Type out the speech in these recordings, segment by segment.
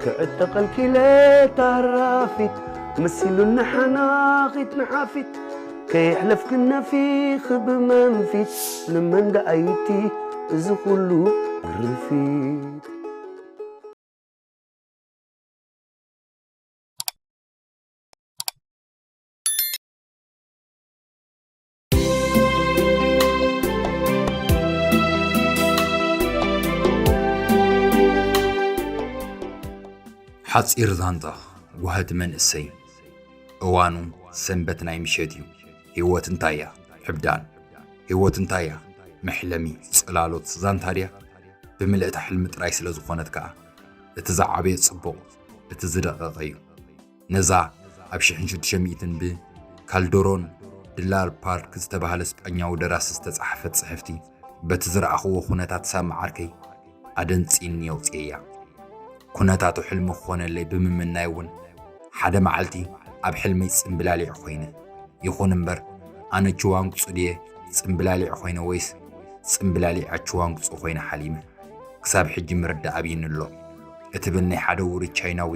ክዕጠቐልኪ ኢለ ታራፊት፣ መሲሉኒ ሓናኺት ንሓፊት፣ ከየሕለፍክን ነፊኺ ብመንፊት፣ ንመን ደኣይቲ እዚ ኩሉ ግርፊት? ሓጺር ዛንታ ጓህቲ መንእሰይ። እዋኑ ሰንበት ናይ ምሸት እዩ። ህይወት እንታይ እያ? ዕብዳን። ህይወት እንታይ እያ? መሕለሚ፣ ጽላሎት ዛንታ ድያ? ብምልእታ ሕልሚ ጥራይ ስለ ዝኾነት ከኣ፣ እቲ ዝዓበየ ጽቡቕ፣ እቲ ዝደቐቐ እዩ። ነዛ ኣብ ሽሕን ሽዱሽተ ሚእትን ብካልደሮን ድላር ፓርክ ዝተባህለ ስጳኛዊ ደራሲ ዝተጻሕፈት ጽሕፍቲ፣ በቲ ዝረኣኽዎ ኩነታት ሳሚ ዓርከይ ኣደንጺኒ የውጽኤያ። ኩነታቱ ሕልሚ ክኾነለይ ብምምናይ እውን፣ ሓደ መዓልቲ ኣብ ሕልመይ ጽምብላሊዕ ኮይነ። ይኹን እምበር፣ ኣነ ችዋንግጹ ድየ ጽምብላሊዕ ኮይነ ወይስ ጽምብላሊዓ ችዋንግጹ ኮይነ ሓሊመ? ክሳብ ሕጂ ምርዳእ ኣብዩኒ ኣሎ እትብል ናይ ሓደ ውሩይ ቻይናዊ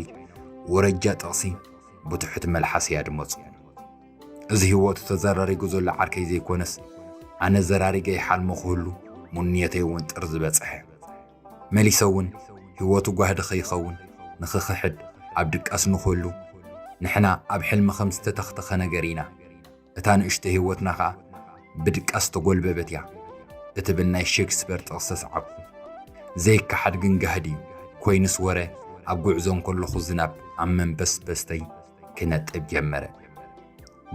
ወረጃ ጥቕሲ ብትሑት መልሓስ እያ ድመጹ። እዚ ህይወቱ ተዘራሪጉ ዘሎ ዓርከይ ዘይኮነስ፣ ኣነ ዘራሪገ ይሓልሞ ክህሉ፣ ሙንየተይ እውን ጥርዚ በጽሐ። መሊሰ እውን ህይወቱ ጓህዲ ከይኸውን ንኽኽሕድ ኣብ ድቃስ ንኽህሉ፣ ንሕና ኣብ ሕልሚ ከም ዝተተኽተኸ ነገር ኢና። እታ ንእሽቶ ህይወትና ኸኣ ብድቃስ ተጎልበበት እያ እትብል ናይ ሸክስፐር ጥቕሲ ሰዓብኩ። ዘይከሓድ ግን ጋህዲ እዩ። ኮይኑስ ወረ፣ ኣብ ጉዕዞ እንከለኹ ዝናብ ኣብ መንበስበስተይ ክነጥብ ጀመረ።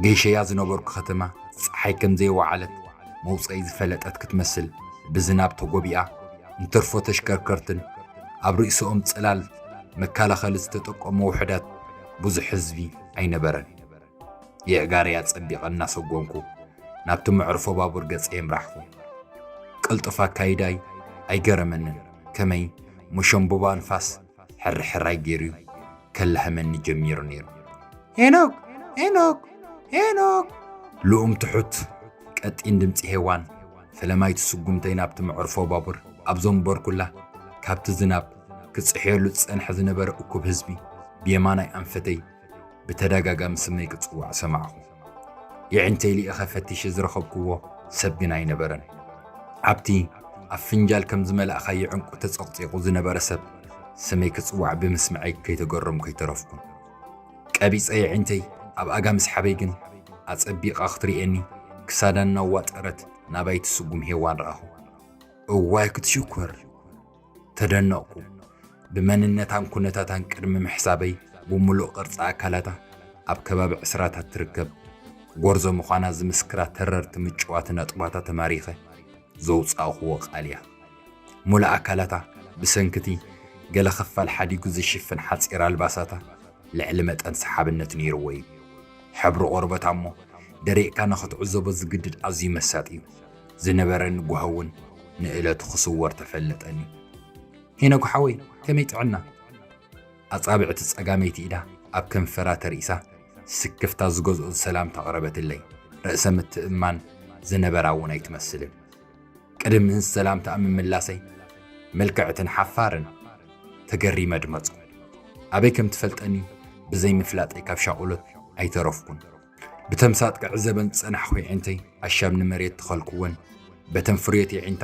ገይሸያ ዝነበርኩ ከተማ ጸሓይ ከም ዘይወዓለት መውጸኢ ዝፈለጠት ክትመስል ብዝናብ ተጎቢኣ፣ እንትርፎ ተሽከርከርትን ኣብ ርእሶኦም ጽላል መከላኸሊ ዝተጠቀሙ ውሑዳት ብዙሕ ህዝቢ ኣይነበረን። የእጋረይ ኣጸቢቐ እናሰጎምኩ ናብቲ መዕርፎ ባቡር ገጸይ ኣምራሕኩ። ቅልጡፍ ኣካይዳይ ኣይገረመንን። ከመይ መሸምቦባ ንፋስ ሕርሕራይ ገይሩ ከላህመኒ ጀሚሩ ነይሩ። "ሄኖክ! ሄኖክ! ሄኖክ!" ልኡም ትሑት ቀጢን ድምጺ ሄዋን ፈለማይቲ ስጉምተይ ናብቲ መዕርፎ ባቡር ኣብ ዘንበርኩላ፣ ካብቲ ዝናብ ክጽሕየሉ ዝጸንሐ ዝነበረ እኩብ ህዝቢ ብየማናይ ኣንፈተይ ብተደጋጋሚ ስመይ ክጽዋዕ ሰማዕኹ። የዒንተይ ልኢኸ ፈቲሸ ዝረኸብክዎ ሰብ ግን ኣይነበረን። ኣብቲ ኣብ ፍንጃል ከም ዝመላእኻዮ ዕንቁ ተጸቕጺቑ ዝነበረ ሰብ ስመይ ክጽዋዕ ብምስምዐይ ከይተገረምኩ ኣይተረፍኩን። ቀቢጸ የዒንተይ ኣብ ኣጋ ምስሓበይ ግን ኣጸቢቓ ክትርእየኒ ክሳዳ እናዋጠረት ናባይ ትስጉም ሄዋን ረኣኹ። እዋይ ክትሽኮር! ተደነቕኩ። ብመንነታን ኩነታታን ቅድሚ ምሕሳበይ፣ ብምሉእ ቅርጺ ኣካላታ ኣብ ከባቢ ዕስራታት ትርከብ ጎርዞ ምዃና ዝምስክራ ተረርቲ ምጭዋት ነጥባታ ተማሪኸ ዘውጻእኽዎ ቃል እያ። ሙሉእ ኣካላታ ብሰንክቲ ገለ ክፋል ሓዲጉ ዝሽፍን ሓጺር ኣልባሳታ ልዕሊ መጠን ሰሓብነት ነይርዎ እዩ። ሕብሪ ቆርበታ እሞ ደሪቕካ ንኽትዕዘቦ ዝግድድ ኣዝዩ መሳጢ እዩ። ዝነበረኒ ጓሂ እውን ንእለቱ ክስወር ተፈለጠኒ። "ሄኖክ ሓወይ፣ ከመይ ጥዕና?" ኣጻብዕቲ ጸጋመይቲ ኢዳ ኣብ ከንፈራ ተርኢሳ፣ ስክፍታ ዝገዝኦ ሰላምታ ኣቕረበትለይ። ርእሰ ምትእምማን ዝነበራ እውን ኣይትመስልን። ቅድሚ ሰላምታኣ ምምላሰይ፣ ምልክዕትን ሓፋርን ተገሪመ ድመጽኩ። ኣበይ ከም ትፈልጠኒ ብዘይ ምፍላጠይ ካብ ሻቕሎት ኣይተረፍኩን። ብተምሳጥ ክዕዘበን ዝጸናሕኩ የዒንተይ ኣሻም ንመሬት ተኸልኩወን። በተን ፍርዮት የዒንታ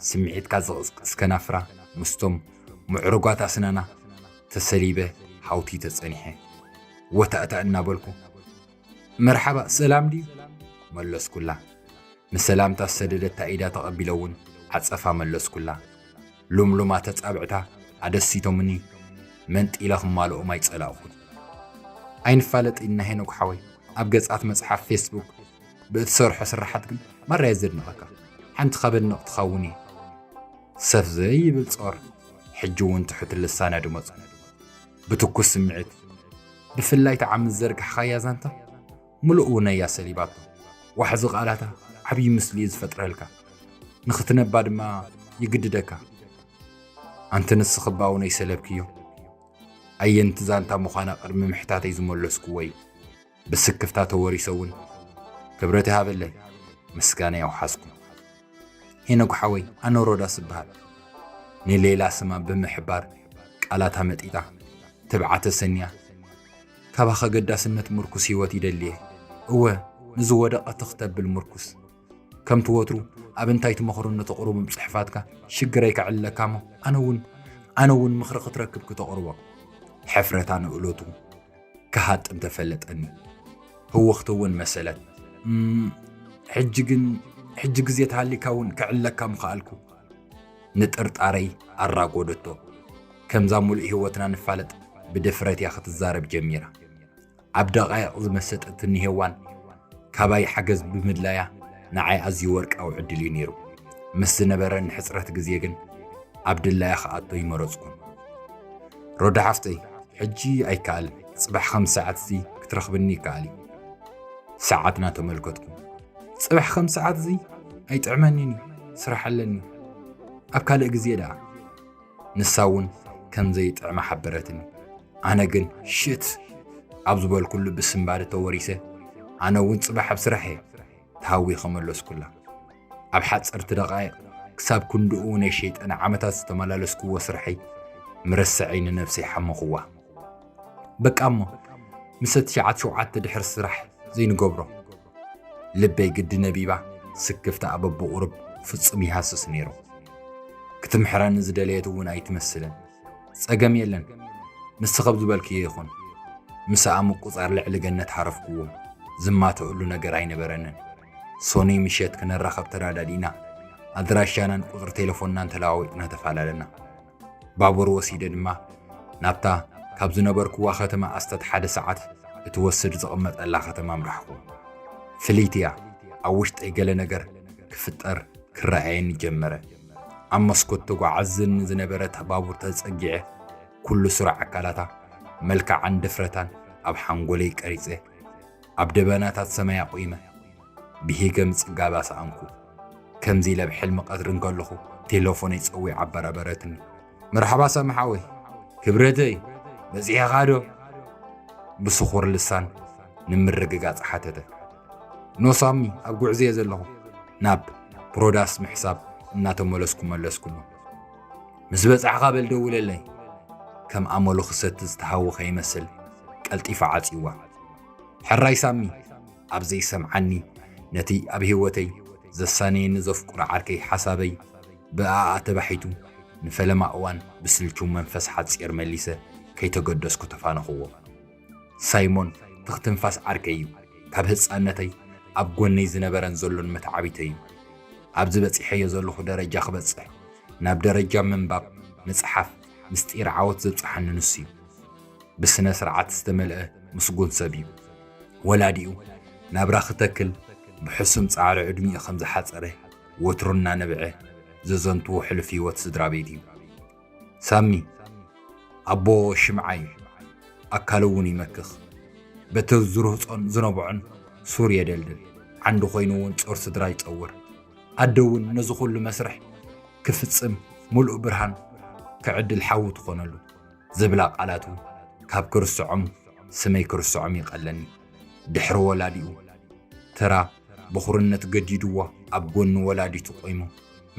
ስምዒትካ ዝቕስቅስ ከናፍራ ምስቶም ምዕሩጋት ኣስናና ተሰሊበ ሃውቲ ተጸኒሐ። ወታእታ እናበልኩ፣ "መርሓባ፣ ሰላም ድዩ?" መለስኩላ። ንሰላምታ ዝሰደደታ ኢዳ ተቐቢለ እውን ዓጸፋ መለስኩላ። ሉምሉማት ኣጻብዕታ ኣደሲቶምኒ፣ መንጢለ ክማልኦም ኣይጸላእኹን። "ኣይንፋለጥ ኢና ሄኖክ ሓወይ፣ ኣብ ገጻት መጽሓፍ ፌስቡክ ብእትሰርሖ ስራሓት ግን ማራ እየ ዘድንቐካ። ሓንቲ ካብ ኣድነቕትኻ እውን እየ." ሰፍ ዘይብል ጾር፣ ሕጂ እውን ትሑት ልሳና ድመጹ። ብትኩስ ስምዒት፣ "ብፍላይ እታ ዓሚ ዝዘርጋሕካያ ዛንታ፣ ምሉእ እውነያ ሰሊባቶ። ዋሕዚ ቃላታ ዓብዪ ምስሊ እዩ ዝፈጥረልካ። ንኽትነባ ድማ ይግድደካ። ኣንቲ ንስኺ እባ እውነይ ሰለብክዮ?" ኣየንቲ ዛንታ ምዃና ቅድሚ ምሕታተይ ዝመለስክዎ እዩ። ብስክፍታ ተወሪሰ እውን፣ "ክብረት ይሃበለይ፣ ምስጋና የውሓስኩ። ሄኖክ ሓወይ፣ ኣነ ሮዳስ እበሃል።" ንሌላ ስማ ብምሕባር ቃላታ መጢጣ፣ ትብዓ ተሰንያ፣ ካባኸ ገዳስነት ምርኩስ ህይወት ይደልየ። እወ፣ ንዝወደቐ ትኽ ተብል ምርኩስ። ከምቲ ወትሩ ኣብ እንታይ ትመኽሩኒ ተቕርቦም ጽሑፋትካ ሽግረይ ከዕልለካ እሞ፣ ኣነ እውን፣ ኣነ እውን ምኽሪ ክትረክብ ክተቕርቦ። ሕፍረታ ንእለቱ ክሃጥም ተፈለጠኒ። ህወኽቲ እውን መሰለት። እም፣ ሕጂ ግን፣ ሕጂ ግዜ ተሃሊካ እውን ክዕልለካ ምኸኣልኩ። ንጥርጣረይ ኣራጎደቶ። ከምዛ ሙሉእ ህይወትና ንፋለጥ ብድፍረት እያ ክትዛረብ ጀሚራ። ኣብ ደቓይቕ ዝመሰጠትኒ ሄዋን ካባይ ሓገዝ ብምድላያ ንዓይ ኣዝዩ ወርቃዊ ዕድል እዩ ነይሩ። ምስ ዝነበረኒ ሕጽረት ግዜ ግን ኣብ ድላያ ክኣቶ ይመረጽኩን። ሮዳ ሓፍተይ፣ ሕጂ ኣይከኣልን፣ ጽባሕ ከም ሰዓት እዚ ክትረኽብኒ ይከኣል እዩ። ሰዓትና ተመልከትኩ። ጽባሕ ከም ሰዓት እዚ ኣይጥዕመንን እዩ፣ ስራሕ ኣለኒ። ኣብ ካልእ ግዜ ደኣ። ንሳ እውን ከም ዘይጥዕማ ሓበረትኒ። ኣነ ግን ሽት ኣብ ዝበልኩሉ ብስንባደ ተወሪሰ፣ ኣነ እውን ጽባሕ ኣብ ስራሕ እየ ተሃዊኸ መለስኩላ። ኣብ ሓጸርቲ ደቓይቕ ክሳብ ክንድኡ ናይ ሸይጣን ዓመታት ዝተመላለስኩዎ ስርሐይ ምርሰዐይ ንነብሰይ ሓመኹዋ። በቃ እሞ፣ ምሰ ትሽዓት ሸውዓተ ድሕሪ ስራሕ ዘይንገብሮ። ልበይ ግዲ ነቢባ፣ ስክፍታኣ በብቑሩብ ፍጹም ይሃስስ ነይሩ። ክትምሕረኒ ዝደለየት እውን ኣይትመስልን። ጸገም የለን፣ ንስኺ ኣብ ዝበልክዮ ይኹን። ምስኣ ምቁጻር ልዕሊ ገነት ሃረፍኩዎ። ዝማተኣሉ ነገር ኣይነበረንን። ሶኑይ ምሸት ክንራኸብ ተረዳዲእና፣ ኣድራሻናን ቁጽሪ ቴሌፎንናን ተለዋዊጥና ተፈላለና። ባቡር ወሲደ ድማ ናብታ ካብ ዝነበርኩዋ ከተማ ኣስተት ሓደ ሰዓት እትወስድ ዝቕመጠላ ከተማ ኣምራሕኩ። ፍልይቲ እያ። ኣብ ውሽጠይ ገለ ነገር ክፍጠር ክረኣየኒ ጀመረ። ኣብ መስኮት ተጓዓዝኒ ዝነበረት ባቡር ተጸጊዐ፣ ኩሉ ስሩዕ ኣካላታ፣ መልክዓን ድፍረታን ኣብ ሓንጎለይ ቀሪጸ፣ ኣብ ደበናታት ሰማይ ኣቑመ፣ ብሂገ ምጽጋባ ሰኣንኩ። ከምዚ ኢለ ኣብ ሕልሚ ቀትሪ እንከለኹ ቴሌፎነይ ጸዊዓ ኣበራበረትኒ። "መርሓባ ሳሚ ሓወይ፣ ክብረተይ፣ በጺሕኻ ዶ?" ብስኹር ልሳን ንምርግጋጽ ሓተተ። "ኖ ሳሚ፣ ኣብ ጉዕዞ እየ ዘለኹ፣ ናብ ፕሮዳስ ምሕሳብ እናተመለስኩ" መለስኩሉ። "ምስ በጻሕኻ በል ደውለለይ።" ከም ኣመሉ ክሰቲ ዝተሃወኸ ይመስል ቀልጢፉ ዓጽይዋ። ሕራይ ሳሚ ኣብ ዘይሰምዓኒ፣ ነቲ ኣብ ህይወተይ ዘሳነየኒ ዘፍቅሮ ዓርከይ ሓሳበይ ብኣኣ ተባሒቱ፣ ንፈለማ እዋን ብስልቹው መንፈስ ሓጺር መሊሰ ከይተገደስኩ ተፋነኽዎ። ሳይሞን ትኽ ትንፋስ ዓርከይ እዩ። ካብ ህጻንነተይ ኣብ ጎነይ ዝነበረን ዘሎን መተዓቢተይ እዩ። ኣብዚ በጺሐዮ ዘለኹ ደረጃ ክበጽሕ፣ ናብ ደረጃ ምንባብ፣ ምጽሓፍ፣ ምስጢር ዓወት ዘብጽሓኒ ንሱ እዩ። ብስነ ስርዓት ዝተመልአ ምስጉን ሰብ እዩ። ወላዲኡ ናብራ ክተክል ብሕሱም ጻዕሪ ዕድሚኡ ከም ዝሓጸረ ወትሩ እናነብዐ ዘዘንትዎ ሕሉፍ ህይወት ስድራ ቤት እዩ። ሳሚ ኣቦ ሽምዓ እዩ። ኣካሉ እውን ይመክኽ። በቲ ዝርህጾን ዝነብዖን ሱር የደልድል። ዓንዲ ኮይኑ እውን ጾር ስድራ ይጸውር። ኣደ እውን ነዚ ኩሉ መስርሕ ክፍጽም ምሉእ ብርሃን ክዕድል ሓዊ ትኾነሉ። ዝብላ ቃላቱ ካብ ክርስዖም ስመይ ክርስዖም ይቐለኒ። ድሕሪ ወላዲኡ ተራ ብኹርነት ገዲድዎ ኣብ ጎኒ ወላዲቱ ቆይሙ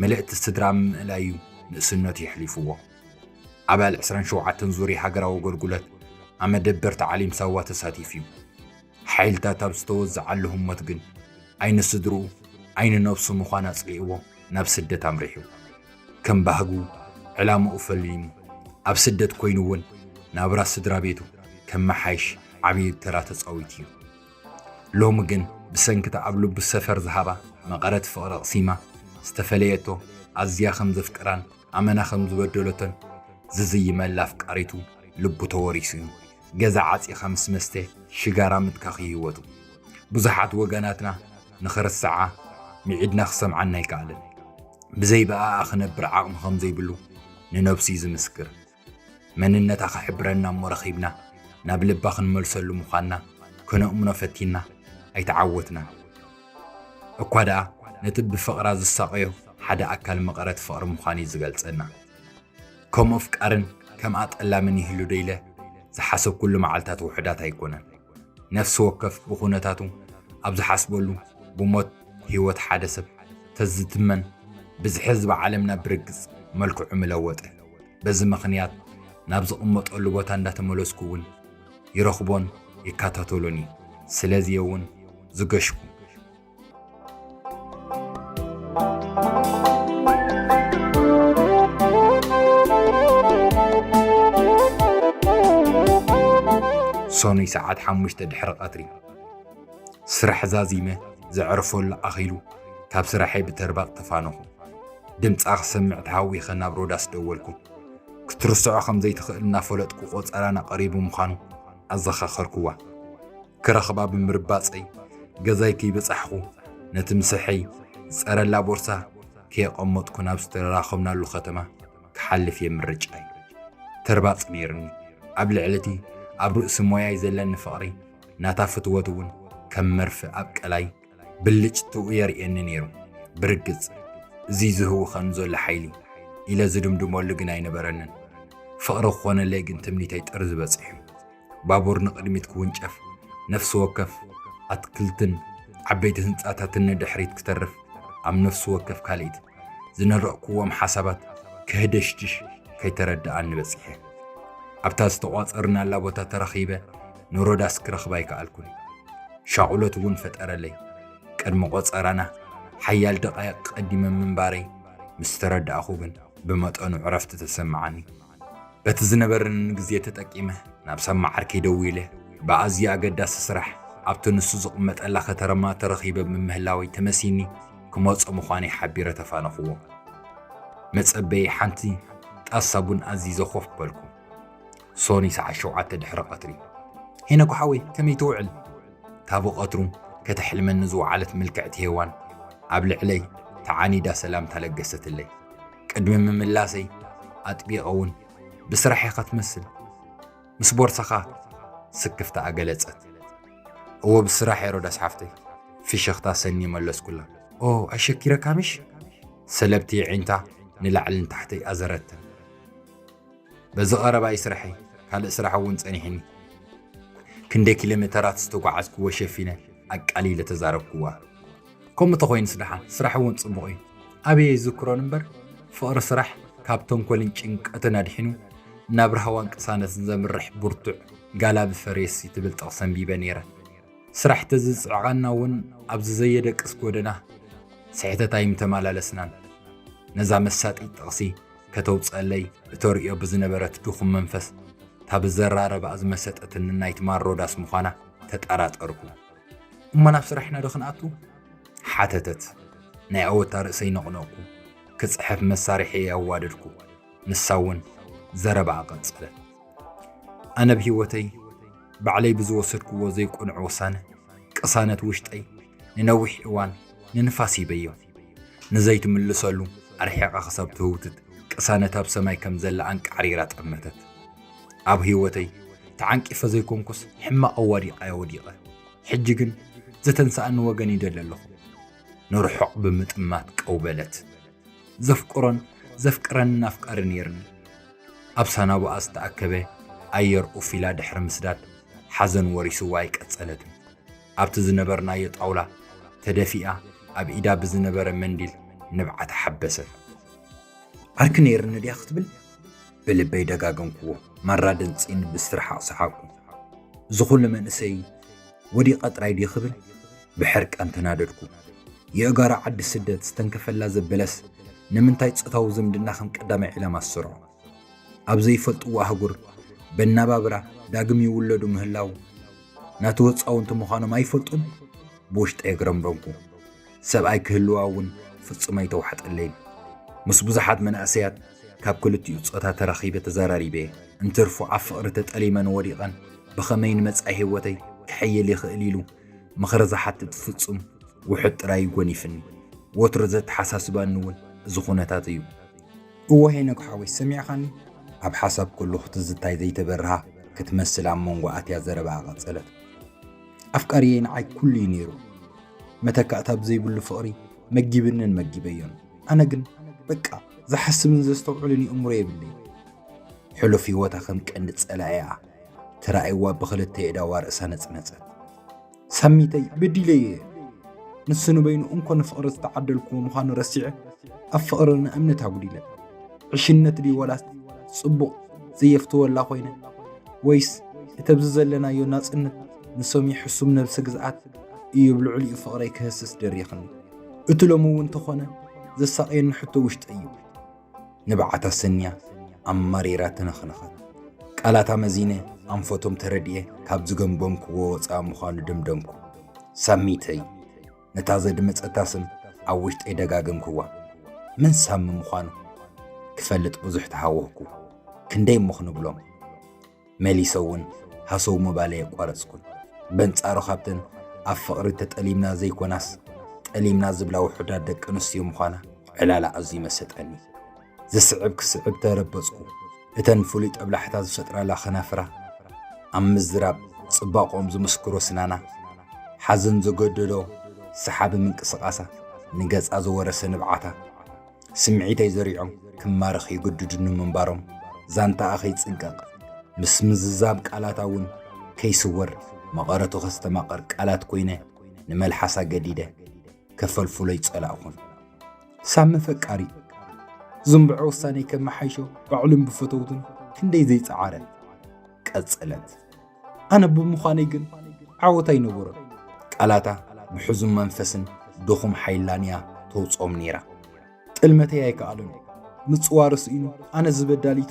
ምልእቲ ስድራ ምእላዩ ንእስነቱ የሕሊፍዎ። ኣባል ዕስራን ሸውዓተን ዙርያ ሃገራዊ ኣገልግሎት ኣብ መደበር ተዓሊም ሳዋ ተሳቲፉ እዩ። ሓይልታት ኣብ ዝተወዝዓሉ ህሞት ግን፣ ዓይኒ ስድርኡ፣ ዓይኒ ነብሱ ምዃን ኣጽሊእዎ ናብ ስደት ኣምሪሑ። ከም ባህጉ ዕላምኡ ፈሊሙ፣ ኣብ ስደት ኮይኑ እውን ናብራ ስድራ ቤቱ ከመሓይሽ ዓብዪ ተራ ተጻዊቱ እዩ። ሎሚ ግን ብሰንክታ ኣብ ልቡ ሰፈር ዝሃባ መቐረት ፍቕሪ ኣቕሲማ ዝተፈለየቶ፣ ኣዝያ ከም ዘፍቅራን ኣመና ከም ዝበደለቶን ዝዝይመላ ኣፍቃሪቱ ልቡ ተወሪሱ እዩ። ገዛ ዓጺኻ ምስ መስተ ሽጋራ ምትካኽ እዩ ህይወቱ። ብዙሓት ወገናትና ንኽርስዓ ምዒድና ክሰምዓና ኣይከኣለን። ብዘይ ብኣኣ ክነብር ዓቕሚ ከም ዘይብሉ ንነብሱ እዩ ዝምስክር። መንነታ ክሕብረና እሞ ረኺብና ናብ ልባ ክንመልሰሉ ምዃንና ከነእምኖ ፈቲንና ኣይተዓወትናን። እኳ ደኣ ነቲ ብፍቕራ ዝሳቐዮ ሓደ ኣካል መቐረት ፍቕሪ ምዃኑ እዩ ዝገልጸና። ከም ኣፍቃርን ከም ኣጠላምን ይህሉ ዶ ኢለ ዝሓሰብኩሉ መዓልታት ውሑዳት ኣይኮነን። ነፍሲ ወከፍ ብኹነታቱ ኣብ ዝሓስበሉ ብሞት ህይወት ሓደ ሰብ ተዝትመን ብዝሒ ህዝቢ ዓለምና ብርግጽ መልክዑ ምለወጠ። በዚ ምኽንያት ናብ ዝቕመጠሉ ቦታ እንዳተመለስኩ እውን ይረኽቦን ይከታተሎን እዩ። ስለዚ እውን ዝገሽኩ። ሰኑይ ሰዓት ሓሙሽተ ድሕሪ ቀትሪ ስራሕ ዛዚመ ዘዕርፈሉ ኣኺሉ ካብ ስራሐይ ብተርባጽ ተፋነኹ። ድምጻ ክሰምዕ ተሃዊኸ ናብ ሮዳስ ደወልኩ። ክትርስዖ ከም ዘይትኽእል እናፈለጥኩ ቆጸራና ቀሪቡ ምዃኑ ኣዘኻኸርኩዋ። ክረኽባ ብምርባጸይ ገዛይ ከይበጻሕኩ ነቲ ምሳሐይ ዝጸረላ ቦርሳ ከየቐመጥኩ ናብ ዝተራኸብናሉ ከተማ ክሓልፍ እየ ምርጫይ። ተርባጽ ነይርኒ። ኣብ ልዕሊ እቲ ኣብ ርእሲ ሞያይ ዘለኒ ፍቕሪ ናታ ፍትወት እውን ከም መርፍእ ኣብ ቀላይ ብልጭትኡ የርእየኒ ነይሩ። ብርግጽ እዚ ዝህውኸኒ ዘሎ ሓይሊ ኢለ ዝድምድመሉ ግን ኣይነበረንን። ፍቕሪ ክኾነለይ ግን ትምኒተይ ጥርዚ በጺሑ። ባቡር ንቕድሚት ክውንጨፍ፣ ነፍሲ ወከፍ ኣትክልትን ዓበይቲ ህንጻታትን ንድሕሪት ክተርፍ፣ ኣብ ነፍሲ ወከፍ ካልኢት ዝነረቕኩዎም ሓሳባት ከህደሽድሽ ከይተረድኣኒ በጺሐ። ኣብታ ዝተቋጸርናላ ቦታ ተረኺበ ንሮዳስ ክረኽባ ኣይከኣልኩን። ሻቕሎት እውን ፈጠረለይ። ቅድሚ ቆጸራና ሓያል ደቓይቕ ቀዲመ ምንባረይ ምስ ተረዳእኹ ግን ብመጠኑ ዕረፍቲ ተሰምዓኒ። በቲ ዝነበረኒ ግዜ ተጠቂመ ናብ ሰማዕ ዓርከይ ደዊለ ብኣዝዩ ኣገዳሲ ስራሕ ኣብቲ ንሱ ዝቕመጠላ ከተማ ተረኺበ ብምህላወይ ተመሲኒ ክመጾ ምዃነይ ሓቢረ ተፋነኽዎ። መጸበዪ ሓንቲ ጣሳ ቡን ኣዚዘ ኮፍ በልኩ። ሶኒ ሰዓት ሸውዓተ ድሕሪ ቀትሪ። ሄኖክ ሓወይ፣ ከመይ ትውዕል? ካብ ቀትሩ ከተሕልመኒ ዝወዓለት ምልክዕቲ ሄዋን ኣብ ልዕለይ ተዓኒዳ ሰላምታ ለገሰትለይ። ቅድሚ ምምላሰይ ኣጥቢቐ እውን ብስራሕ ኢኻ ትመስል፣ ምስ ቦርሳኻ ስክፍታኣ ገለጸት። እወ ብስራሕ እየ ሮዳስ ሓፍተይ፣ ፍሽኽታ ሰኒ መለስኩላ። ኦ ኣሸኪረካ ምሽ? ሰለብቲ የዒንታ ንላዕልን ታሕተይ ኣዘረተን። በዚ ቀረባ እዩ ስራሐይ፣ ካልእ ስራሕ እውን ጸኒሕኒ። ክንደይ ኪሎ ሜተራት ዝተጓዓዝኩዎ ሸፊነ ኣቃሊለ ተዛረብኩዋ። ከምኡ ተኾይኑስ ደሓን፣ ስራሕ እውን ጽቡቕ እዩ። ኣበየ ይዝክሮን እምበር፣ ፍቕሪ ስራሕ ካብ ተንኮልን ጭንቀትን ኣድሒኑ ናብ ራህዋን ቅሳነትን ዘምርሕ ብርቱዕ ጋላቢ ፈሬሲ ትብል ጥቕሲ ኣንቢበ ነይረ። ስራሕ ተዝጽዕቐና እውን ኣብዚ ዘየደቅስ ጎደና ስሕተት ኣይምተመላለስናን። ነዛ መሳጢት ጥቕሲ ከተውጸለይ እተርእዮ ብዝነበረት ድኹም መንፈስ፣ እታ ብዘራረባኣ ዝመሰጠትኒ ናይ ትማል ሮዳስ ምዃና ተጠራጠርኩ። እሞ ናብ ስራሕና ዶ ክንኣቱ? ሓተተት። ናይ ኣወታ ርእሰይ ነቕነቕኩ። ክጽሕፍ መሳርሒየይ ኣዋደድኩ። ንሳ እውን ዘረባኣ ቀጸለት። ኣነ ብህይወተይ ባዕለይ ብዝወሰድክዎ ዘይቅኑዕ ውሳነ፣ ቅሳነት ውሽጠይ ንነዊሕ እዋን ንንፋስ ሂበዮ። ንዘይትምልሰሉ ኣርሒቓ ክሳብ ትህውትት፣ ቅሳነት ኣብ ሰማይ ከም ዘላ ኣንቃዕሪራ ጠመተት። ኣብ ህይወተይ ተዓንቂፈ ዘይኮንኩስ፣ ሕማቕ ኣዋዲቓዮ ወዲቐ። ሕጂ ግን ዘተንስኣኒ ወገን ይደሊ ኣለኹ። ንርሑቕ ብምጥማት ቀው በለት። ዘፍቅሮን ዘፍቅረንን ኣፍቃሪ ነይርኒ። ኣብ ሳናቡኣ ዝተኣከበ ኣየር ኡፍ ኢላ ድሕሪ ምስዳድ፣ ሓዘን ወሪስዋ ኣይቀጸለትን። ኣብቲ ዝነበርናዮ ጣውላ ተደፊኣ ኣብ ኢዳ ብዝነበረ መንዲል ንብዓታ ሓበሰት። ዓርኪ ነይርኒ ድያ ክትብል? ብልበይ ደጋገምክዎ። ማራ ድምጺን ብስትርሓቕ ሰሓቕኩ። እዚ ኩሉ መንእሰይ ወዲቐ ጥራይ ድዩ ክብል ብሕርቃን ተናደድኩ። የእጋራ ዓዲ ስደት ዝተንከፈላ ዘበለስ ንምንታይ ጾታዊ ዝምድና ከም ቀዳማይ ዕላማ ዝሰርዖ? ኣብ ዘይፈልጥዎ ኣህጉር በናባብራ ዳግም ይውለዱ ምህላው ናቱ ህጻውንቲ ምዃኖም ኣይፈልጡን? ብውሽጠይ ኣግረምረምኩ። ሰብኣይ ክህልዋ እውን ፍጹም ኣይተዋሕጠለይን። ምስ ብዙሓት መናእሰያት ካብ ክልቲኡ ጾታ ተራኺበ ተዘራሪበ እየ። እንትርፎ ኣብ ፍቕሪ ተጠሊመን ወዲቐን ብኸመይ ንመጻኢ ህይወተይ ክሕይል ይኽእል ኢሉ ምኽሪ ዝሓትት ፍጹም ውሑድ ጥራይ እዩ ጎኒፍኒ። ወትሩ ዘተሓሳስባኒ እውን እዚ ኩነታት እዩ። እወ ሄኖክ ሓወይ፣ ሰሚዕኻኒ? ኣብ ሓሳብ ከለኹ ትዝታይ ዘይተበርሃ ክትመስል ኣብ መንጎ ኣትያ ዘረባኣ ቀጸለት። ኣፍቃሪየይ ንዓይ ኩሉ እዩ ነይሩ። መተካእታ ብዘይብሉ ፍቕሪ መጊብንን መጊበዮን። ኣነ ግን በቃ ዝሓስብን ዘስተውዕልን ይእምሮ የብለይን። ሕሉፍ ህይወታ ከም ቀንዲ ጸላኢኣ ተራእይዋ ብኽልተ የእዳዋ ርእሳ ነጽነጸት። ሳሚተይ በዲለዮ እየ። ንሱ ንበይኑ እንኮ ንፍቕሪ ዝተዓደልክዎ ምዃኑ ረሲዐ ኣብ ፍቕሪ ንእምነት ኣጉዲለ። ዕሽነት ድዩ ወላስ ጽቡቕ ዘየፍትወላ ኮይነ? ወይስ እቲ ኣብዚ ዘለናዮ ናጽነት ንሰሚዩ ሕሱም ነብሰ ግዝኣት እዩ ኣብ ልዕሊኡ ፍቕረይ ክህስስ ደሪኽኒ? እቲ ሎሚ እውን እንተኾነ ዘሳቕየኒ ሕቶ ውሽጠይ እዩ። ንብዓታ ሰንያ ኣማሪራ ተነኽነኸት። ቃላታ መዚነ ኣንፈቶም ተረድኤ ካብ ዝገምገምክዎ ወፃኢ ምዃኑ ደምደምኩ። ሳሚተይ፣ ነታ ዘድመፀታ ስም ኣብ ውሽጠይ ደጋገምክዋ። መን ሳሚ ምዃኑ ክፈልጥ ብዙሕ ተሃወኽኩ። ክንደይ እሞ ክንብሎም? መሊሰ እውን ሃሰው ምባለይ ኣቋረፅኩን። በንፃሩ ካብተን ኣብ ፍቕሪ ተጠሊምና ዘይኮናስ ጠሊምና ዝብላ ውሑዳት ደቂ ኣንስትዮ ምዃና ዕላላ ኣዝዩ መሰጠኒ። ዝስዕብ ክስዕብ ተረበፅኩ። እተን ፍሉይ ጠብላሕታ ዝፈጥራላ ከናፍራ፣ ኣብ ምዝራብ ፅባቐኦም ዝምስክሮ ስናና፣ ሓዘን ዘገደዶ ሰሓቢ ምንቅስቓሳ፣ ንገፃ ዝወረሰ ንብዓታ፣ ስምዒተይ ዘሪዖም ክማረኽ ይግድዱኒ ምንባሮም ዛንታኣ ከይጽንቀቕ፣ ምስ ምዝዛም ቃላታ እውን ከይስወር መቐረቱ ከስተማቕር ቃላት ኮይነ ንመልሓሳ ገዲደ ከፈልፍሎ ይጸላእኹን። ሳሚ ፈቃሪ ዝንብዖ ውሳኔ ከመሓይሾ ባዕሉን ብፈተውቱን ክንደይ ዘይጸዓረ። ቀጸለት። ኣነ ብምዃነይ ግን ዓወት ኣይነበሮን። ቃላታ ብሕዙን መንፈስን ድኹም ሓይላን እያ ተውጽኦም ነይራ። ጥልመተይ ኣይከኣሎን። ምጽዋሩ ስኢኑ ኣነ ዝበዳሊቱ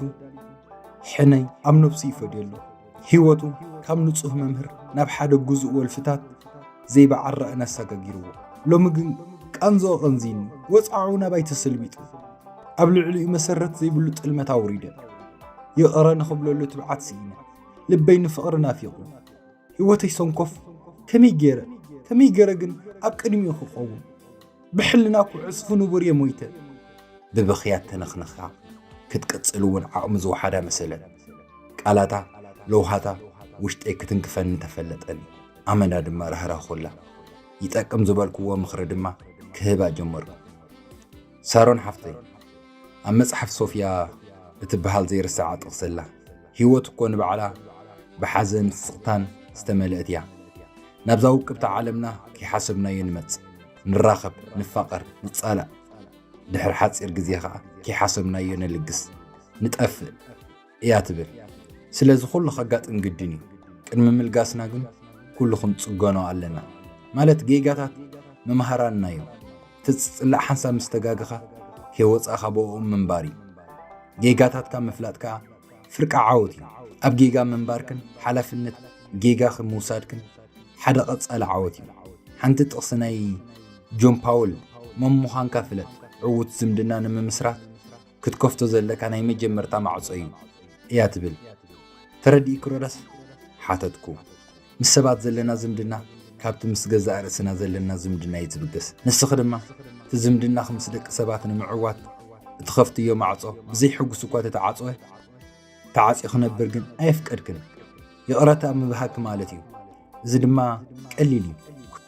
ሕነይ ኣብ ነብሱ ይፈድዮ ኣሎ። ህይወቱ ካብ ንጹህ መምህር ናብ ሓደ ግዙእ ወልፍታት ዘይበዓል ራእን ኣሰጋጊርዎ። ሎሚ ግን ቃንዝኦ ቀንዚኒ፣ ወጽዓኡ ናባይ ተሰልቢጡ። ኣብ ልዕሊኡ መሰረት ዘይብሉ ጥልመት ኣውሪደ። ይቕረ ንኽብለሉ ትብዓት ስኢነ። ልበይ ንፍቕሪ ናፊቑ። ህይወተይ ሰንኮፍ ከመይ ገይረ፣ ከመይ ገይረ ግን ኣብ ቅድሚኡ ክቐውም? ብሕልናኩ ዕጽፊ ንቡር እየ ሞይተ። ብብኽያት ተነኽነኻ ክትቅጽል እውን ዓቕሚ ዝወሓዳ መሰለት። ቃላታ ለውሃታ ውሽጠይ ክትንክፈኒ ተፈለጠኒ። ኣመና ድማ ራህራኹላ። ይጠቅም ዝበልክዎ ምኽሪ ድማ ክህባ ጀመርኩ። ሳሮን ሓፍተይ፣ ኣብ መጽሓፍ ሶፍያ እትበሃል ዘይርሳዓ ጥቕሲ ኣላ። ህይወት እኮ ንባዕላ ብሓዘን ስቕታን ዝተመልአት እያ። ናብዛ ውቅብቲ ዓለምና ከይሓሰብናዮ ንመጽእ፣ ንራኸብ፣ ንፋቐር፣ ንጻላእ። ድሕሪ ሓጺር ግዜ ኸኣ ከይሓሰብናዮ ንልግስ፣ ንጠፍእ እያ ትብል። ስለዚ ኩሉ ከጋጥም ግድን እዩ። ቅድሚ ምልጋስና ግን ኩሉ ክንጽገኖ ኣለና። ማለት ጌጋታት መምሃራንና እዮም። እቲ ዝጽላእ ሓንሳብ ምስ ተጋገኻ ከይወጻእኻ ብእኦም ምንባር እዩ። ጌጋታትካ ምፍላጥ ከኣ ፍርቂ ዓወት እዩ። ኣብ ጌጋ ምንባርክን ሓላፍነት ጌጋኺ ምውሳድክን ሓደ ቀጻሊ ዓወት እዩ። ሓንቲ ጥቕሲ ናይ ጆን ፓውል፣ መን ምዃንካ ፍለጥ፣ ዕዉት ዝምድና ንምምስራት ክትከፍቶ ዘለካ ናይ መጀመርታ ማዕጾ እዩ እያ ትብል። ተረዲእኪ ሮዳስ? ሓተትኩ። ምስ ሰባት ዘለና ዝምድና ካብቲ ምስ ገዛእ ርእስና ዘለና ዝምድና እዩ ዝብገስ። ንስኺ ድማ እቲ ዝምድናኺ ምስ ደቂ ሰባት ንምዕዋት እትኸፍትዮ ማዕጾ ብዘይ ሕጉስ እኳ ተተዓጽወ፣ ተዓጽዩ ክነብር ግን ኣየፍቀድክን። ይቕረታ ምብሃግኪ ማለት እዩ። እዚ ድማ ቀሊል እዩ።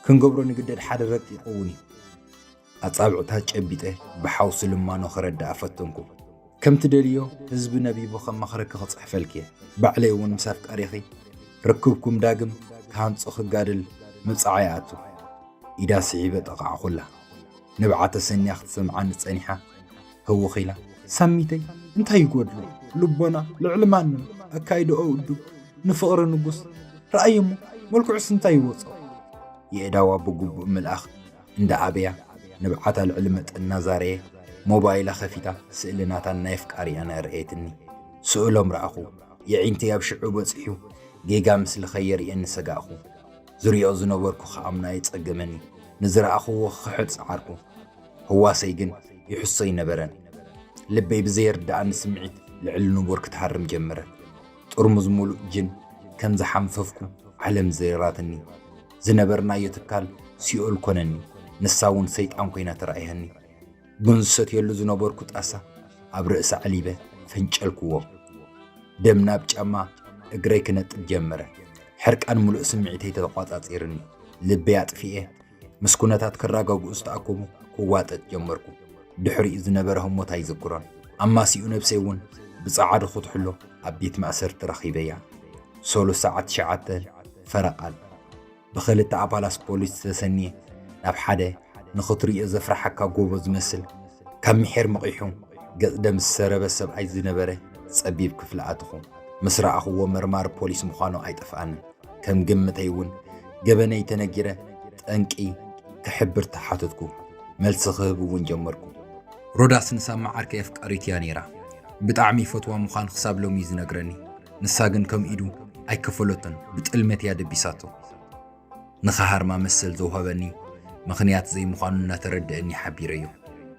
ክንገብሮ ንግደድ ሓደ ረቂቕ እውን እዩ። ኣጻብዕታ ጨቢጠ ብሓውሲ ልማኖ ክረድኣ ፈተንኩ። ከም ትደልዮ ህዝቢ ነቢቡ ከማኽረኪ ክጽሕፈልኪ እየ። ባዕለይ እውን ምስ ኣፍቃሪኺ ርክብኩም ዳግም ክሃንጾ ክጋደል ምብጻዓ ይኣቱ። ኢዳ ስሒበ ጠቓዕኹላ። ንብዓተ ሰንያ ክትሰምዓኒ ጸኒሓ ህውኽ ኢላ፣ ሳሚተይ እንታይ ይጎድሎ? ልቦና ልዕሊ ማንም፣ ኣካይዳኦ ውዱብ፣ ንፍቕሪ ንጉስ። ረኣዮ እሞ መልክዑስ እንታይ ይወጾ? የእዳዋ ብግቡእ ምልኣኽ እንዳ ኣበያ ንብዓታ ልዕሊ መጠን እናዛረየ ሞባይላ ከፊታ ስእሊ ናታን ናይ ኣፍቃሪኣን ኣርእየትኒ። ስእሎም ረኣኹ። የዒንተይ ኣብ ሽዑ በጺሑ ጌጋ ምስሊ ከየርእየኒ ሰጋእኹ። ዝሪኦ ዝነበርኩ ክኣምኖ ኣይጸገመኒ። ንዝረኣኽዎ ክኽሕድ ጸዓርኩ። ህዋሰይ ግን ይሕሶ ኣይነበረን። ልበይ ብዘይርድኣኒ ስምዒት ልዕሊ ንቡር ክትሃርም ጀመረት። ጥርሙዝ ሙሉእ ጅን ከም ዝሓንፈፍኩ ዓለም ዘይራትኒ። ዝነበርናዮ ትካል ሲኦል ኮነኒ። ንሳ እውን ሰይጣን ኮይና ተራእያኒ። ቡን ዝሰትየሉ ዝነበርኩ ጣሳ ኣብ ርእሲ ዓሊበ ፈንጨልክዎ። ደም ናብ ጫማ እግረይ ክነጥብ ጀመረ። ሕርቃን ምሉእ ስምዒተይ ተተቋጻጺርኒ። ልበይ ኣጥፊኤ ምስ ኩነታት ክረጋግኡ ዝተኣከቡ ክዋጠጥ ጀመርኩ። ድሕሪኡ ዝነበረ ህሞት ኣይዝክሮን። ኣማሲኡ ነብሰይ እውን ብጸዓዱ ክትሕሎ ኣብ ቤት ማእሰርቲ ረኺበያ። ሰሉስ ሰዓት ትሽዓተ ፈረቓል። ብኽልተ ኣባላት ፖሊስ ተሰንየ ናብ ሓደ ንኽትርእዮ ዘፍርሓካ ጎቦ ዝመስል ካብ ምሒር መቒሑ ገጽ ደም ዝሰረበ ሰብኣይ ዝነበረ ጸቢብ ክፍሊ ኣተኹ። ምስ ረኣኽዎ መርማሪ ፖሊስ ምዃኑ ኣይጠፍኣንን። ከም ግምተይ እውን ገበነይ ተነጊረ ጠንቂ ክሕብር ተሓተትኩ። መልሲ ክህብ እውን ጀመርኩ። ሮዳስ ንሳማ ዓርከይ ኣፍቃሪት እያ ነይራ። ብጣዕሚ ይፈትዋ ምዃኑ ክሳብ ሎሚ እዩ ዝነግረኒ። ንሳ ግን ከም ኢዱ ኣይከፈለቶን፣ ብጥልመት እያ ደቢሳቶ። ንኽሃርማ መሰል ዘውሃበኒ ምኽንያት ዘይምዃኑ እናተረድአኒ ሓቢረዮ።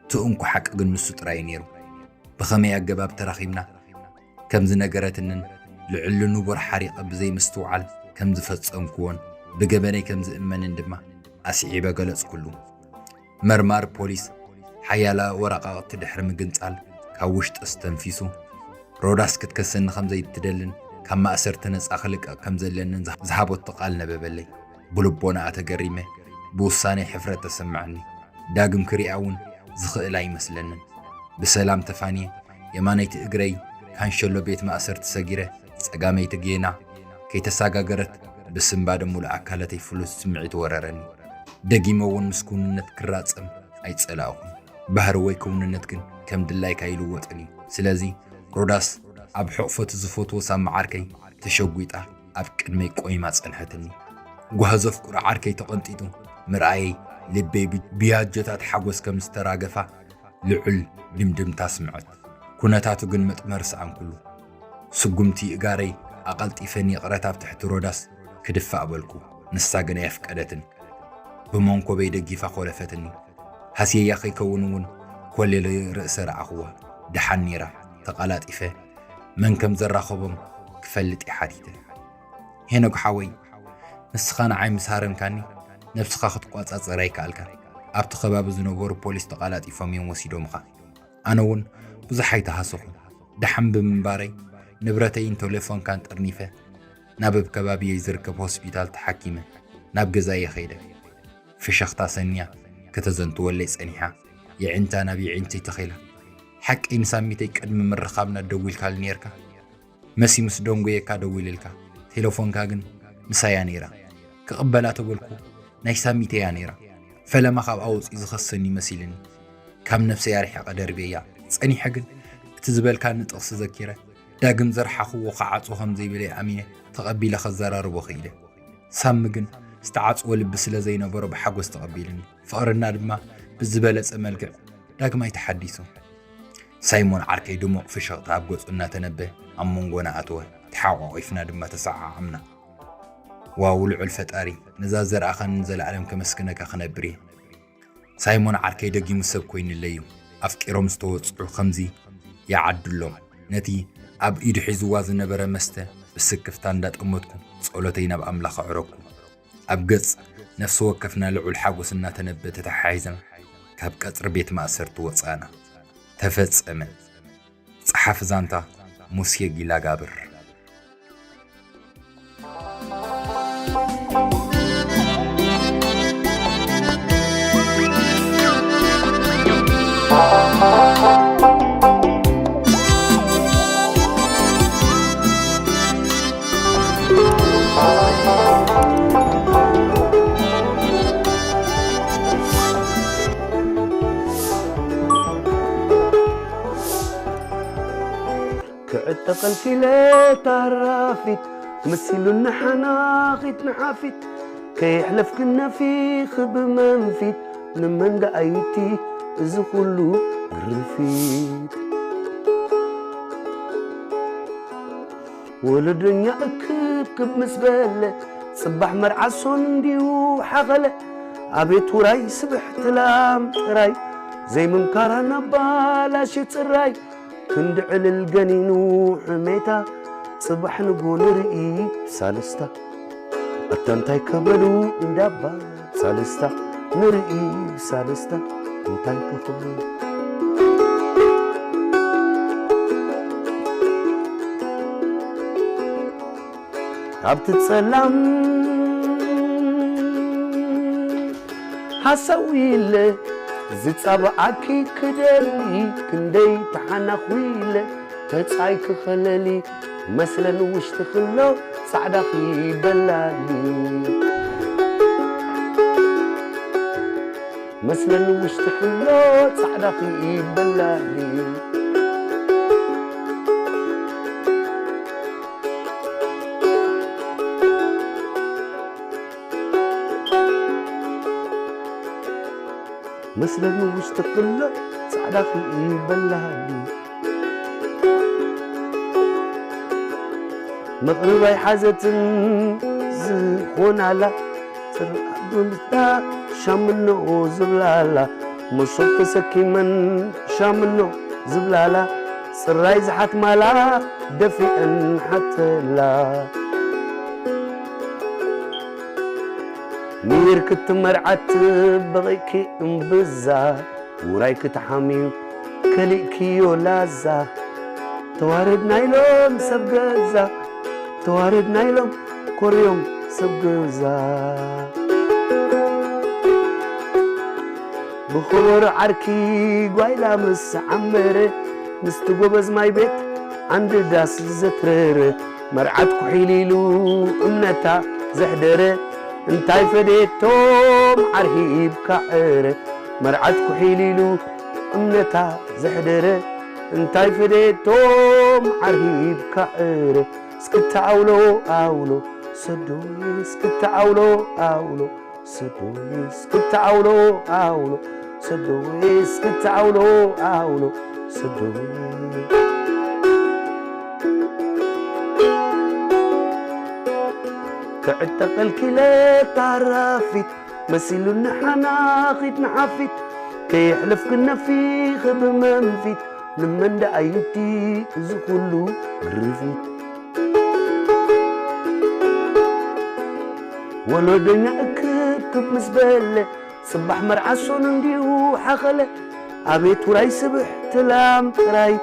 እቲ እንኮ ሓቂ ግን ንሱ ጥራይ እዩ ነይሩ። ብኸመይ ኣገባብ ተራኺብና ከም ዝነገረትንን ልዕሊ ንቡር ሓሪቐ ብዘይምስትውዓል ከም ዝፈጸምክዎን ብገበነይ ከም ዝእመንን ድማ ኣስዒበ ገለጽኩሉ። መርማሪ ፖሊስ ሓያላ ወረቓቕቲ ድሕሪ ምግንጻል ካብ ውሽጢ ኣስተንፊሱ፣ ሮዳስ ክትከሰኒ ከም ዘይትደልን ካብ ማእሰርቲ ነጻ ክልቀቕ ከም ዘለንን ዝሃ-፣ ዝሃበቶ ቃል ነበበለይ። ብልቦናኣ ተገሪመ፣ ብውሳኔ ሕፍረት ተሰማዓኒ። ዳግም ክሪኣ እውን ዝኽእል ኣይመስለንን። ብሰላም ተፋንየ፣ የማነይቲ እግረይ ካንሸሎ ቤት ማእሰርቲ ሰጊረ፣ ጸጋመይቲ ጌና ከይተሰጋገረት ብስንባደ ሙሉእ ኣካላተይ ፍሉይ ስምዒት ወረረኒ። ደጊመ እውን ምስ ክውንነት ክራጸም ኣይጸላእኹን። ባህሪ ወይ ክውንነት ግን ከም ድላይካ ኣይልወጥን እዩ። ስለዚ ሮዳስ ኣብ ሕቕፎ እቲ ዝፈትዎ ሳማ ዓርከይ ተሸጒጣ ኣብ ቅድመይ ቆይማ ጸንሐትኒ። ጓህ ዘፍቅሮ ዓርከይ ተቐንጢጡ ምርኣየይ ልበይ ብ-፣ ብያጆታት ሓጎስ ከም ዝተራገፋ ልዑል ድምድምታ ስምዐት። ኩነታቱ ግን መጥመር ሰኣንኩሉ። ስጉምቲ እጋረይ ኣቐልጢፈ ንይቕረታ ኣብ ትሕቲ ሮዳስ ክድፋእ በልኩ። ንሳ ግን ኣየፍቀደትን። ብመንኮበይ ደጊፋ ኮለፈትኒ። ሃስየያ ከይከውን እውን ኮሌለ ርእሰ ረኣኽዋ። ደሓን ነይራ። ተቐላጢፈ መን ከም ዘራኸቦም ክፈልጥ እየ ሓቲተ። ሄኖክ ሓወይ፣ ንስኻ ንዓይ ምስ ሃረምካኒ፣ ነብስኻ ክትቋጻጸር ኣይከኣልካን። ኣብቲ ከባቢ ዝነበሩ ፖሊስ ተቐላጢፎም እዮም ወሲዶምኻ። ኣነ እውን ብዙሕ ኣይተሃሰኹን። ደሓን ብምንባረይ፣ ንብረተይን ቴሌፎንካን ጠርኒፈ፣ ናብ ኣብ ከባቢየይ ዝርከብ ሆስፒታል ተሓኪመ፣ ናብ ገዛየ ኸይደ። ፍሸኽታ ሰንያ ከተዘንትወለይ ጸኒሓ፣ የዒንታ ናብ የዒንተይ ተኺላ። ሓቀይ ንሳሚተይ ቅድሚ ምርኻብና ደዊልካሉ ነይርካ? መሲ ምስ ደንጎየካ ደዊልልካ፣ ቴሌፎንካ ግን ምሳያ ነይራ። ክቕበላ ተበልኩ፣ ናይ ሳሚተያ ነይራ። ፈለማ ካብ ኣውጺኡ ዝኸሰኒ መሲልኒ። ካብ ነብሰይ ኣርሒቐ ደርብየያ። ጸኒሐ ግን እቲ ዝበልካኒ ጥቕሲ ዘኪረ፣ ዳግም ዘርሓኽዎ ክዓጽዎ ከም ዘይብለይ ኣሚነ ተቐቢለ ከዘራርቦ ክኢለ። ሳሚ ግን ዝተዓጽወ ልቢ ስለ ዘይነበሮ ብሓጎስ ተቐቢሉኒ። ፍቕርና ድማ ብዝበለጸ መልክዕ ዳግማይ ተሓዲሱ። ሳይሞን ዓርከይ ድሙቕ ፍሽኽታ ኣብ ገጹ እናተነበ ኣብ መንጎና ኣተወ። ተሓቋቒፍና ድማ ተሰዓዓምና። ዋው ልዑል ፈጣሪ፣ ነዛ ዘርኣኻኒ ንዘለኣለም ከመስግነካ ክነብር እየ። ሳይሞን ዓርከይ ደጊሙ ሰብ ኮይኑለይ እዩ። ኣፍቂሮም ዝተወጽዑ ከምዚ ይዓድሎም። ነቲ ኣብ ኢዱ ሒዝዋ ዝነበረ መስተ ብስክፍታ እንዳጠመትኩ ጸሎተይ ናብ ኣምላኽ ኣዕረግኩ። ኣብ ገጽ ነፍሲ ወከፍና ልዑል ሓጎስ እናተነበ ተተሓሒዝና ካብ ቀጽሪ ቤት ማእሰርቲ ወጻእና። ተፈጸመ። ጸሓፊ ዛንታ ሙሴ ጊላጋብር። ክዕጠቐልኪ ኢለ ታራፊት መሲሉኒ ሓናኺት ንሓፊት ከየሕለፍክን ነፊኺ ብመንፊት ንመን ደኣይቲ እዚ ኩሉ ግርፊት። ወለደኛ እክብክብ ምስ በለ ጽባሕ መርዓ ሶን እንድዩ ሓኸለ። ኣቤት ውራይ ስብሕቲ ላም ጥራይ ዘይምምካራ ናብ ባላሽ ጽራይ ክንዲ ዕልል ገኒኑ ሕሜታ ጽባሕ ንጎ ንርኢ ብሳልስታ። ኣታ እንታይ ከበሉ እንዳባ ሳልስታ ንርኢ ብሳልስታ እንታይ ከኽብሉ። ካብቲ ጸላም ሓሳዊ ኢለ ዝጻብዓኪ ክደሊ ክንደይ ተሓናኹ ኢለ ተጻይ ክኸለሊ መስለን ውሽጢ ክሎ ጻዕዳኺ በላሊ። መስለን ውሽጢ ክሎ ጻዕዳኺ በላሊ። መስለኒ ውሽጢ ክሎ ጻዕዳ ክኢበላኒ። መቕርብ ኣይሓዘትን ዝኾናላ ጽርዓት ብምስታ ሻምኖ ዝብላላ። መሶብ ተሰኪመን ሻምኖ ዝብላላ። ጽራይ ዝሓትማላ ደፊአን ሓተላ። ሚር ክትመርዓት በቒዕኪ እምብዛ፣ ውራይ ክትሓምዩ ከሊእክዮ ላዛ። ተዋረድና ኢሎም ሰብ ገዛ፣ ተዋረድና ኢሎም ኮርዮም ሰብ ገዛ። ብኸበሮ ዓርኪ ጓይላ ምስ ዓመረ፣ ምስቲ ጎበዝ ማይ ቤት ዓንዲ ዳስ ዘትረረ፣ መርዓት ኩሒል ኢሉ እምነታ ዘሕደረ፣ እንታይ ፈደየቶም ዓርሂብካ ዕረ። መርዓት ኩሒል ኢሉ እምነታ ዘሕደረ፣ እንታይ ፈደየቶም ዓርሂብካ ዕረ። እስክታ ኣውሎ ኣውሎ ሰዶይ፣ እስክታ ኣውሎ ኣውሎ ሰዶይ፣ እስክታ ኣውሎ ኣውሎ ሰዶይ፣ እስክታ ኣውሎ ኣውሎ ሰዶይ። ክዕጠቐልኪ ኢለ ታራፊት፣ መሲሉኒ ሓናኺት ንሓፊት፣ ከየሕለፍኪ ነፊኺ ብመንፊት፣ ንመን ደኣ እዩ እቲ እዚ ኩሉ ግርፊት? ወለዶኛ እክብክብ ምስ በለ፣ ጽባሕ መርዓ ሶን እንዲሁ ሓኸለ። ኣቤት ውራይ ስብሕቲ ላም ጥራይ፣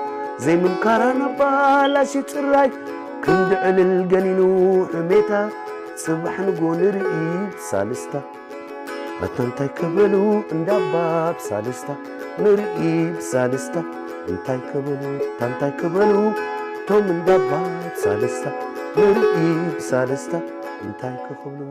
ዘይምምካራ ነባላሽ ጽራይ። ክንዲ ዕልል ገኒኑ ሕሜታ፣ ጽባሕ ንጎ ንርኢ ብሳልስታ። ኣታ እንታይ ከበሉ እንዳባ ብሳልስታ፣ ንርኢ ብሳልስታ። እንታይ ከበሉ፣ ኣታ እንታይ ከበሉ፣ ቶም እንዳባ ብሳልስታ፣ ንርኢ ብሳልስታ። እንታይ ክኽብሉ።